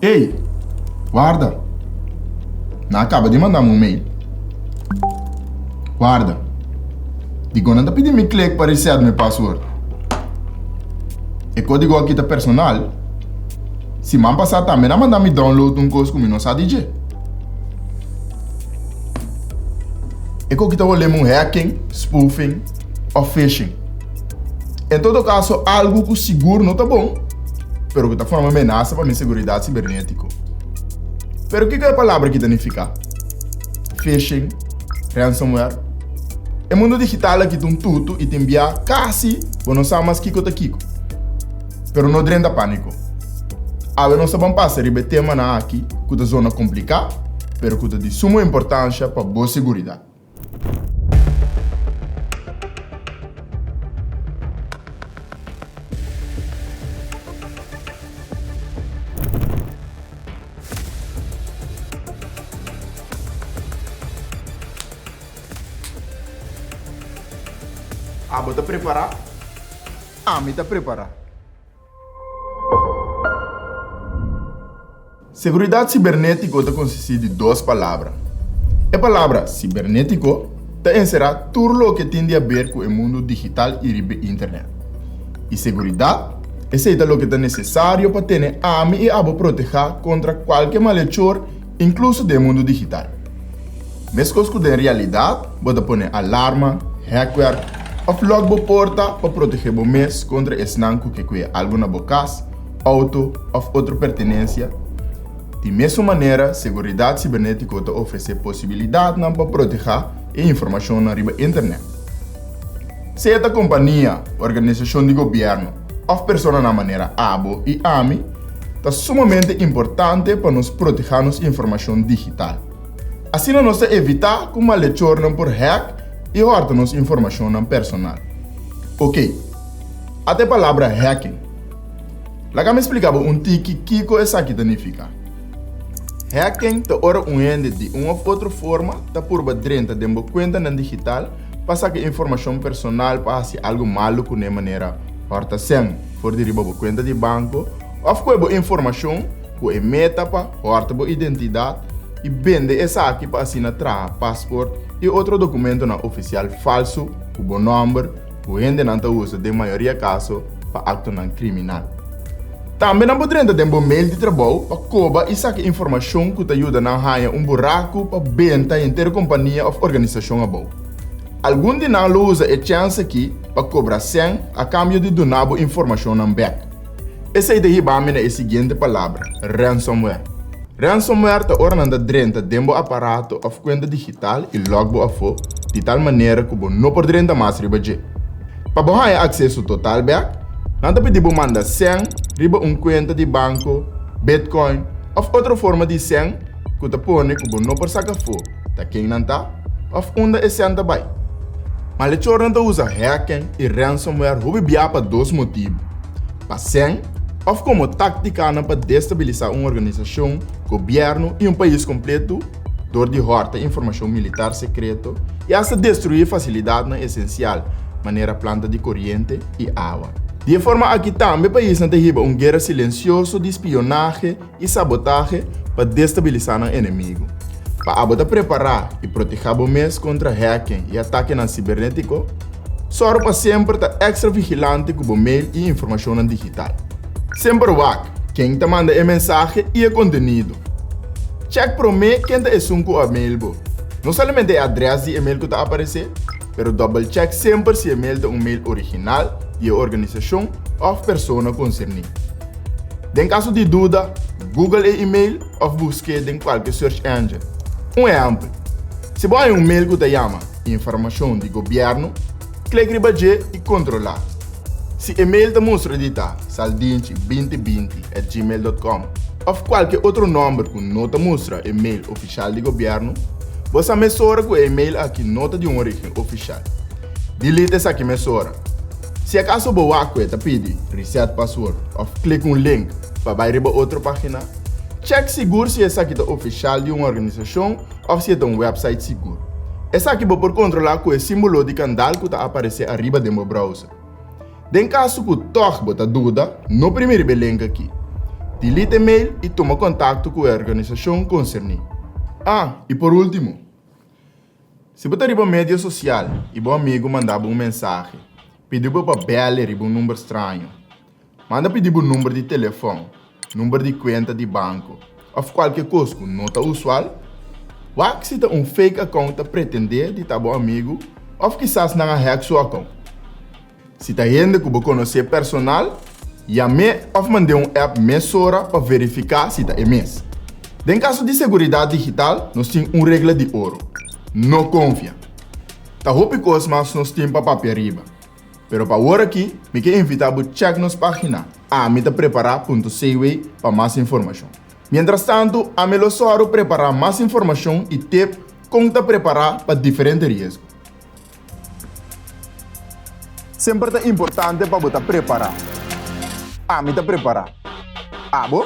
Ey! Warda! Nan a kaba di manda mi un mail. Warda! Dikon nan ta pidi mi klik pa reset mi password? E kódigo aki ta personal. Siman pasá tambe nan manda mi download un kos ku mi no sa di dje. E koki ta wolé mi un hacking, spoofing òf phishing. En todo kaso algu ku sigur no ta bon, pero ku ta forma menasa pa mi seguridat sibernétiko. Pero kiko e palabra aki ta nifiká? Phishing, ransomware? E mundu digital aki ta un tutu i tin bia kasi bo no sa mas kiko ta kiko. Pero no drenta pániko. Awe nos ta ban pasa riba e temanan aki ku ta zona kompliká, pero ku ta di sumo importansha pa bo seguridat. Abo ta prepará? Ami ta prepará. Seguridat sibernétiko ta konsistí di dos palabra. E palabra sibernétiko ta enserá tur loke tin di aber ku e mundu digital i riba internet. I seguridat, esei ta loke ta nesesario pa tene ami i abo protehá kontra kualke malechor, inkluso den e mundu digital. Meskos ku den realidat, bo ta pone alarma, hèkwerk òf lòk bo porta pa protegé bo mes kontra esnan ku ke kue algu na bo kas, outo òf otro pertinensia. Di mesun manera, seguridat sibernétiko ta ofresé posibilidatnan pa protehá e informashonnan riba Internet. Sea ta kompania, organisashon di gobièrnu òf personanan manera abo i ami, ta sumamente importante pa nos protehá nos informashon digital. Asina nos ta evitá ku malechornan por hack i hòrta nos informashonnan personal. Oké, ata e palabra hacking. Laga mi splika bo un tiki kiko esaki ta nifiká. Hacking ta ora un hende di un òf otro forma ta purba drenta den bo kuentanan digital pa saka informashon personal pa hasi algu malu kuné manera hòrta sèn for di riba bo kuenta di banko òf kohe bo informashon ku e meta pa hòrta bo identidat i bende esaki pa asina traha pasport i otro dokumentonan ofisial falsu ku bo nòmber ku hendenan ta usa den mayoria kaso pa aktonan kriminal. Tambe nan por drenta den bo mail di trabou pa koba i saka informashon ku ta yuda nan haña un buraku pa benta henter kompania òf organisashon abou. Algun di nan lo usa e chèns akí pa kobra sèn a kambio di duna bo informashonnan bèk. Esei ta hiba mi na e siguiente palabra, ransomware. Ransomware ta ora nan ta drenta den bo aparato òf kuenta digital i lòk bo afó di tal manera ku bo no por drenta mas riba dje. Pa bo haña akseso total bèk, nan ta pidi bo manda sèn riba un kuenta di banko, bitcoin òf otro forma di sèn ku ta pone ku bo no por saka afó ta ken nan ta òf unda e sèn ta bai. Malechornan ta usa hacking i ransomware hopi bia pa dos motibu, pa sèn òf komo táktikanan pa destabilisá un organisashon, gobièrnu i un pais kompletu dor di hòrta informashon militar sekreto i asta destruí fasilidatnan esensial manera planta di koriente i awa. Di e forma aki tambe paisnan ta hiba un guera silensioso di spionahe i sabotahe pa destabilisá nan enemigu. Pa abo ta prepará i protehá bo mes kontra hacking i atakenan sibernétiko, sòru pa semper ta èkstra vigilante ku bo mail i informashonnan digital. Semper wak ken ta manda e mensahe i e kontenido. Chèk promé ken ta esun ku a mail bo. No solamente e adrès di e mail ku ta aparesé, pero dòbel chèk semper si e mail ta un mail original di e organisashon òf persona konserní. Den kaso di duda, Google e email òf busk'é den kualke search engine. Un ehèmpel, si bo haña un mail ku ta yama Informashon di Gobièrnu, klik riba dje i kontrolá. Si e mail ta mustra di ta saldinchi binti binti at gmail dot com òf kualke otro nòmber ku no ta mustra e mail ofishal di gobièrnu, bo sa mesora ku e email aki no ta di un orígen ofishal. Delete esaki mesora. Si akaso bo wak ku e ta pidi reset password òf klik un link pa bai riba otro página, chèk sigur si esaki ta ofishal di un organisashon òf si e ta un wèpsait sigur. Esaki bo por kontrolá ku e símbolo di kandal ku ta aparesé ariba den bo browser. Den kaso ku tòg bo ta duda, no primi riba e link akí. Delete e mail i tuma kontakto ku e organisashon konserní. Ah, i por último, si bo ta riba medio sosial i bo amigu manda bo un mensahe pidi bo pa bèl'e riba un number straño, Manda pidi bo number di telefòn, number di kuenta di banko òf kualke kos ku no ta usual. Wak si ta un fake account ta pretendé di ta bo amigu òf kisas nan a hack su account. Si ta hende ku bo konosé personal, yam'é òf mand'é un app mesora pa verifiká si ta e mes. Den kaso di seguridat digital nos tin un regla di oro, no konfia! Ta hopi kos mas nos tin pa papia riba. Pero pa awor aki, mi ke invitá bo chèk nos página amitaprepará punto cw pa mas informashon. Mientras tantu, ami lo sòru prepará mas informashon i tep kon ta prepará pa diferente riesgo. Semper ta importante pa bo ta prepará. Ami ta prepará. Abo?